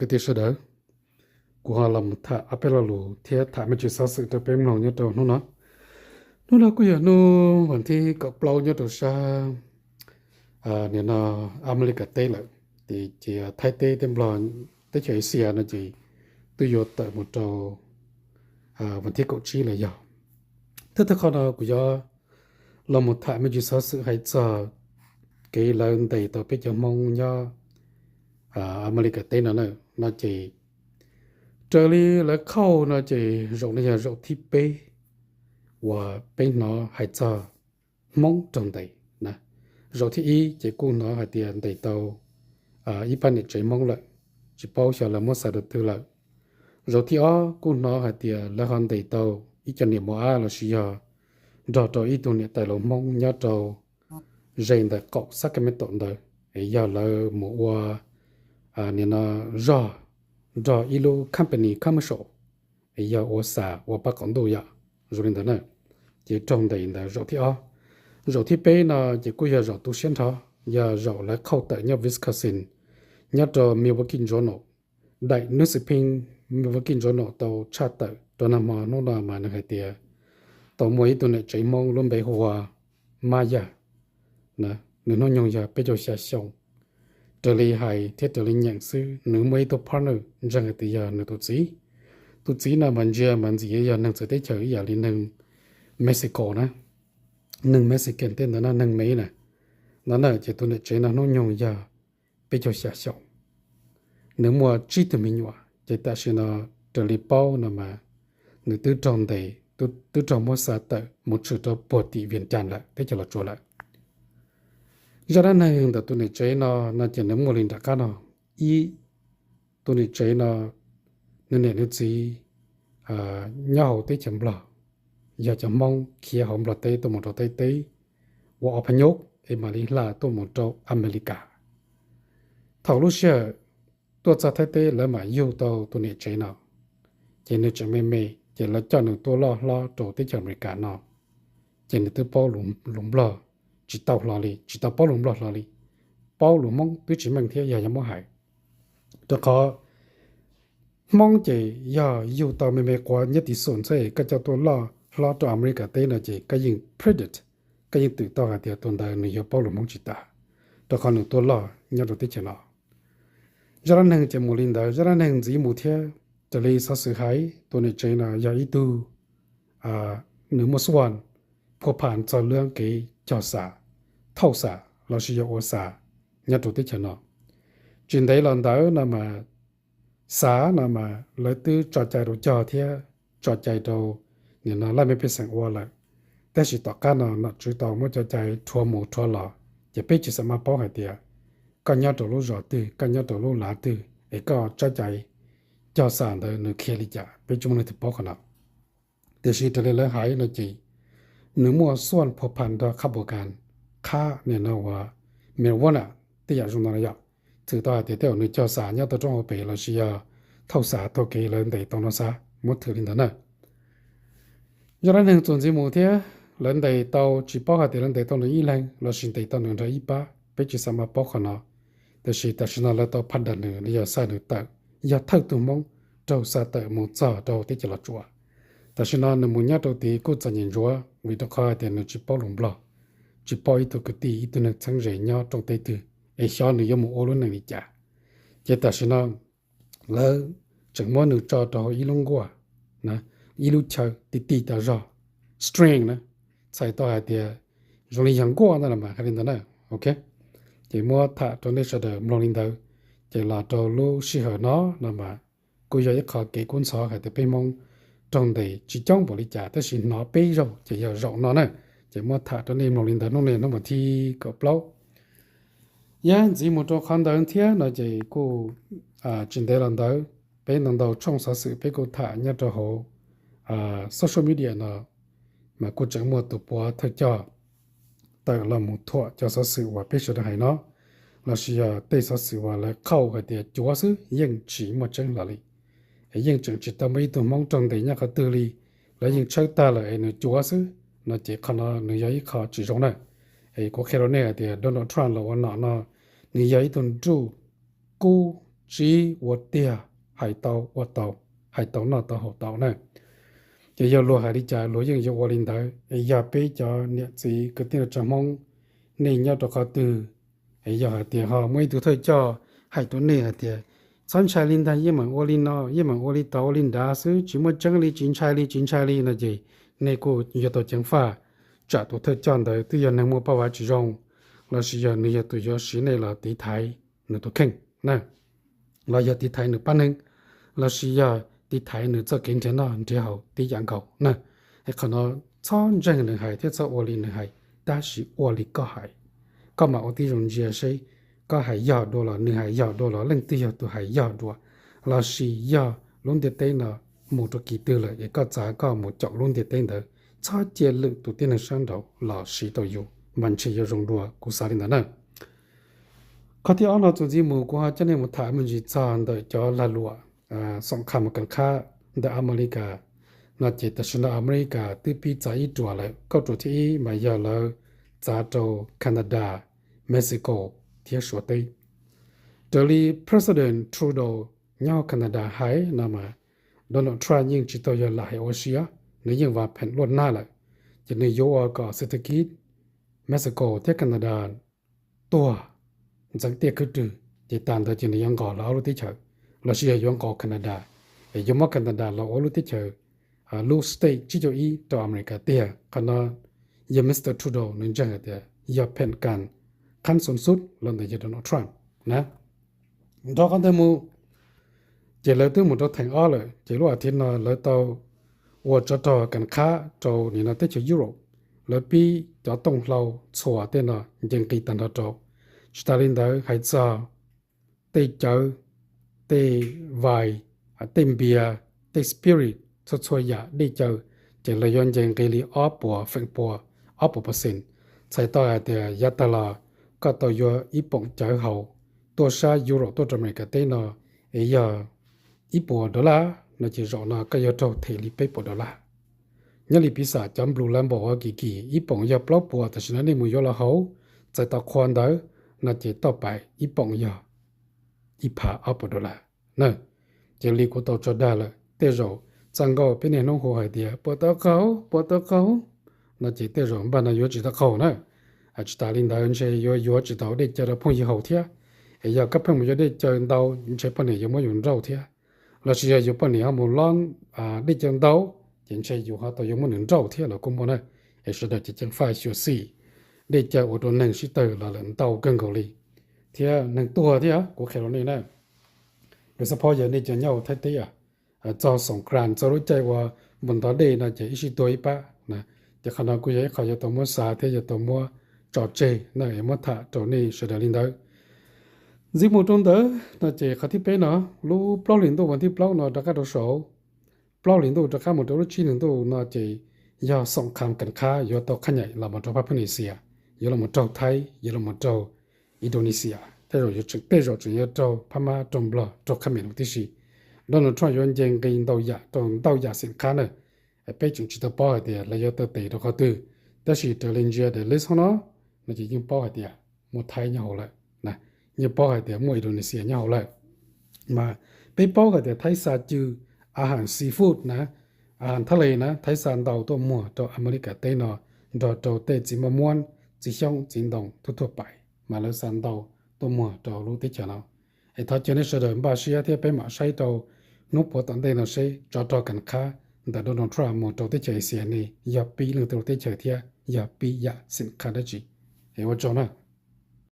Kwv tij sawv daws, kuv ho los mus tham ob peb lo lus thiab tham me ntsis xov xwm rau peb mloog nyob rau hnub no. Hnub no kuj yog hnub vas thib kaum plaub nyob rau sab nim no Amelikas teb lawm, ces Thaib teb thiab Nplog, teb chaws Asia no ces twb yuav tawm mus rau vas thib kaum tsib lawm yog. Thiab tag qhov no kuv yuav los mus tham me ntsis xov xwm hais txog kev lawv ntes tau peb cov Hmoob nyob Amelikas teb no na. No ces raws li lawv qhauj no ces zaum no yog zaum thib peb uas peb hnov hais txog Hmoob raug ntes na. Zaum thib ib ces kuj hnov hais tias ntes tau ib pab niam tsev Hmoob lawm, tsis paub xyov lawv muab xa rau twg lawm. Zaum thib ob kuj hnov hais tias lawv ho ntes tau ib co niam mos ab los sis yog nrog rau ib tug niam tais laus Hmoob nyob rau ze ntawm qaum Sacramento ntawd, es yog lawv mus ua nim no zog nrog ib lub company commercial, es yog ua xa ua pab qaum ntuj yom, zoo li ntawd na. Ces raug ntes ntawd zaum thib ob. Zaum thib peb no ces kuj yog zaum tu siab nrho, yog zaum lawv qhauj tawm nyob Wisconsin, nyob rau Milwaukee Journal, daim newspaper Milwaukee Journal tau tshaj tawm rau nag hmo hnub no mas nws hais tias tau muaj ib tug niam tsev Hmoob lub npe hu ua Maya, nws hnub nyoog yog peb caug xya xyoo. Raws li hais thiab raws li nyeem xwb, nws muaj ib tug partner ntseeg hais tias yog nws tus txiv. Tus txiv no mas ntsia mas ntxim yog neeg txawv teb chaws ib yam li neeg Mexico na, neeg Mexican tej ntawd na, neeg Mev na. No na ces tus niam tsev no hnub nyoog yog peb caug xya xyoo. Nws muaj tsib tug me nyuam, ces tam sim no raws li paub no mas nws twb raug ntes, twb raug muab xa tawm mus tshwm rau puag tim Vias Cas lawm, teb chaws Los Tsuas lawm. Zaj dab neeg ntawm tus niam tsev no, no ces nws muaj li nram qab no. Ib, tus niam tsev no, nws niam nws txiv nyob hauv teb chaws Nplog, yog cov Hmoob khiav hauv Nplog teb tuaj mus rau Thaib teb ua ob phav nyob es mam li hla tuaj mus rau Amelikas. Thaum lub sij hawm tuaj txog Thaib teb lawv mam yug tau tus niam tsev no, ces nws tseem me me, ces lawv coj nws tuaj loj hlob rau teb chaws Amelikas no, ces nws twb paub lus Nplog tsis tau hlo li, tsis tau paub lus Nplog hlo li, paub lus Hmoob twb tsis meej thiab yog yuav muab hais. Rau qhov Hmoob ces yog yug tau me me quav nyob tim xum xwb, koj coj tuaj loj hlob rau Amelikas teb no ces koj yeej predict, koj yeej twm tau hais tias tus ntawd nws yuav paub lus Hmoob tsis tas, rau qhov nws tuaj loj nyob rau teb chaws no. Zaj dab neeg ces mus li ntawd, zaj dab neeg ntxiv mus thiab. Raws li xov xwm hais, tus niam tsev no yog ib tug nws muaj xuaj phua phas txog lub kev cog xas, thauj xas los sis yog ua xas nyob rau teb chaws no. Tsis ntev los ntawd no mas xas no mas lawv twb tso cai rau cog thiab tso cai rau nim no laj mej pej xeem ua lawm, tab sis tom qab no nom tswv tau muab cov cai rhuav mus rhuav los, ces peb tsis xav maj paub hais tias koj nyob rau lub zos twg, koj nyob rau lub lav twg es koj tsab cai cog xas ntawd nws khiav li cas, peb tsis muaj leej twg paub qhov no. Tiam sis raws li lawv hais no ces nws muaj xuaj phua phas nrog qhab pus kas, qhab nim no uas marijuana, tej yam zoo no yom, txhwm tau hais tias tej zaum nws cog xas nyob tau roob hauv pes los sis yog thauj xas taug kev lawv ntes tau no xav muab thwm li ntawd na. Zaj dab neeg txuas ntxiv mus thiab, lawv ntes tau, tsis paub hais tias lawv ntes tau nws ib leeg los sis ntes tau nws nrog ib pab, peb tsis xav maj paub qhov no. Tiam sis tam sim no lawv tau phaj dam nws los yog xa nws tawm, yog thawj tug Hmoob raug xa tawm mus txog rau teb chaws Los Tsuas. Tam sim no nws mus nyob rau tid kuj txom nyem ntsuav vim rau qhov hais tias nws tsis paub lus Nplog, tsis paub ib tug kwv tij ib tug neeg txheeb ze nyob rooj teb twg es xyov nws yuav mus ua lub neej li cas. Ces tam sim no lawv tseem muab nws tso rau hauv ib lub nkuaj, ib lub chaw ti ti tas zog, string na, txhais tau hais tias zoo li yog nkuaj ntag los mas hais li ntawd na. Ok, ces muab tham rau nej sawv daws mloog li ntawd. Ces los rau lub sij hawm no no mas kuj yog ib qho kev kub ntxhov hais tias peb Hmoob raug ntes tsis coob npaum li cas tab sis hnov peb zaug ces yog zaum no na. Ces muab tham rau nej mloog li ntawd, hnub no hnub vas thib kaum plaub. Yog ntxiv mus rau qhov ntawd thiab no ces kuj tsis ntev los ntawd peb ntau ntau tshooj xov xwm peb kuj tham nyob rau hauv social media no, mas kuj tseem muaj tus puav thawj coj tawm los mus thuam cov xov xwm uas peb sawv daws hais no, los sis yog tej xov xwm uas lawv qhauj hais tias cuav xwb yeej tsis muaj tseeb hlo li. Es yeej tseem tsis tau muaj ib tug Hmoob raug ntes nyob qhov twg li, lawv yeej tshawb tag lawm es nws cuav xwb no ces qhov no nws yog ib qho tsis zoo na. Es kuv qhia rau nej hais tias Donald Trump los ua nom no, nws yog ib tug nruj kub sib ua tiag, hais tau ua tau, hais tau noj tau haus tau na. Ces yog luag hais li cas luag yeej yuav ua li ntawd. Es yog peb cov niam txiv kwv tij neej tsa Hmoob, nej nyob rau qhov twg, es yog hais tias ho muaj ib tug thawj coj hais rau nej hais tias txhob ntshai li ntag, yeej meem ua li no, yeej meem ua li tod ua li nrad xwb, tsis muaj tseeb li, tsis ntshai li, tsis ntshai li no ces nej kuj yuav tau ceev faj, tsam tus thawj coj ntawd twb yog neeg muaj paj vav tsis zoo, lossis yog nws yog tus yuav siv nej los tiv thaiv nws tus kheej na, los yog tiv thaiv nws pab neeg, lossis yog tiv thaiv nws txoj kev nrhiav noj nrhiav haus tib yam nkaus na. Es qhov no txhob ntseeg nws hais thiab txhob ua li nws hais, tab sis ua li koj hais. Koj mam ua tib zoo ntsia seb koj hais yog dua los nws hais yog dua los leej twg yog tus hais yog dua, lossis yog lub ntiaj teb no mus rau kis twg lawm es koj txav koj mus caum lub ntiaj teb ntawd. Txhob cia lwm tus tib neeg sab nraud los siv tau yus mas ntshe yuav zoo dua, kuv xav li ntawd na. Qhov thib ob no txuas ntxiv mus kuv ho coj nej mus tham me ntsis txog ntawm cov lag luam xoom kha mus kas qhab ntawm Amelikas no ces tam sim no Amelikas twb pib txav ib ruam lawm. Kauj ruam thib ib mas yog lawv txav rau Canada, Mexico thiab Suav teb. Raws li President Trudeau nyob Canada hais no mas Donald Trump yeej tsis tau yog lam hais ua si, nws yeej vam pheem luaj nag lawm. Ces nws yuav ua kom xev thab kib Mexico thiab Canada tuag ntxeev tiaj khwb rwg, ces tas ntawd ces nws yuav nqos lawv ob lub teb chaws, lossis yog yuav nqos Canada, es yuav muab Canada los ua lub teb chaws, lub state tsib caug ib rau Amelikas tiag. Qhov no yog Mr Trudeau nws ntseeg hais tias yog pheem kas qhab xoom xub los ntawm yog Donald Trump na. Nrog qhov ntawd mus, ces lawv twb mus rau theem ob lawm, ces lub as thiv no lawv tau ua tsov rog kas qhab rau nim no teb chaws Europe. Lawv pib cov tooj hlau txhua tej no nce nqis tag nrho rau. Tsis tas li ntawd hais txog tej cawv, tej vais, tej npias, tej spirit, txhua txhua yam dej cawv, ces lawv yuav nce nqis li ob puas feem pua, ob puas percent. Txhais tau hais tias yav tag los koj tau yuav ib poom cawv haus tuaj sab Europe tuaj rau Amelikas teb no es yog ib puas dollar no ces zaum no koj yuav raug them li peb puas dollar. Nyob li piv xam cov Blue Label ua kim kim ib poom yog plaub puas, tam sim no nej mus yuav los haus, txais tau qhua ntawd no ces toj pais ib poom yog ib phav ob puas dollar na. Ces li kuv tau tso dag lawm, tej zaum txaj nkauj peb niaj hnub hu hais tias puas tau qaug, puas tau qaug no ces tej zaum npaj no yuav tsis tau qaug na. Tsis tas li ntawd ntshe yuav yuav tsis tau dej cawv rau phooj ywg haus thiab. Es yog koj pheej mus yuav dej cawv ntau ntshe poj niam yuav muab yus nrauj thiab. Lossis yog yus poj niam ho mus lob dej cawv ntau, ces ntshe yus ho tau yuav muab nws nrauj thiab los kuj muaj na. Es sawv daws ces ceev faj xyuam xim, dej cawv ua rau neeg sib tawg los lawm ntau kawg nkaus li, thiab neeg tuag thiab kuv qhia rau nej na. Yog xab phob yog nej cov nyob hauv Thaib teb, txog Songkran txog lub caij ua npus ntov dej no ces ib sij tuag ib pab na. Ces qhov no kuj yog ib qho yuav tau muab xav thiab yuav tau muab tso tseg na, es muab tham rau nej sawv daws li ntawd. Ntxiv mus rau ntawd no ces qhov thib peb no, lub plaub hlis ntuj vas thib plaub no rov qab rau saud, plaub hlis ntuj rov qab mus rau lub tsib hlis ntuj no ces yog xoom kham kas qhab yuav tau qhab nyaim los mus rau Phab Phab Nis Xias, yuav los mus raug Thaib, yuav los mus raug Indonesia, tej zaum yuav tseem, tej zaum tseem yuav raug Phab Mab, raug Nplog, raug qhab mem lus tib si. Donald Trump yuav nce nqis ntau yam rau ntau yam xeem qhab na. Peb tseem tsis tau paub hais tias lawv yuav taw tes rau qhov twg, tab sis raws li ntsia daim list hauv no no ces yeej paub hais tias muaj Thaib nyob hauv lawm, yeej paub hais tias muaj Indonesia nyob hauv lawm. Mas peb paub hais tias Thaib xa cw, a has seafood na, a has thab les na, Thaib xa ntau tuaj muag rau Amelikas teb no nrog rau tej txiv maj muab, txiv xyoob txiv ntoo thuj thuaj pais, mas lawv xa ntau tuaj muag rau lub teb chaws no. Es thov caw nej sawv daws npaj siab thiab peb mam saib rau hnub puav tom ntej no seb tsov rog kas qhab ntawm Donald Trump mus rau teb chaws Asia ne yog pib leej twg lub teb chaws thiab yog pib yam xeem qhab dab tsi. Es ua tsaug na.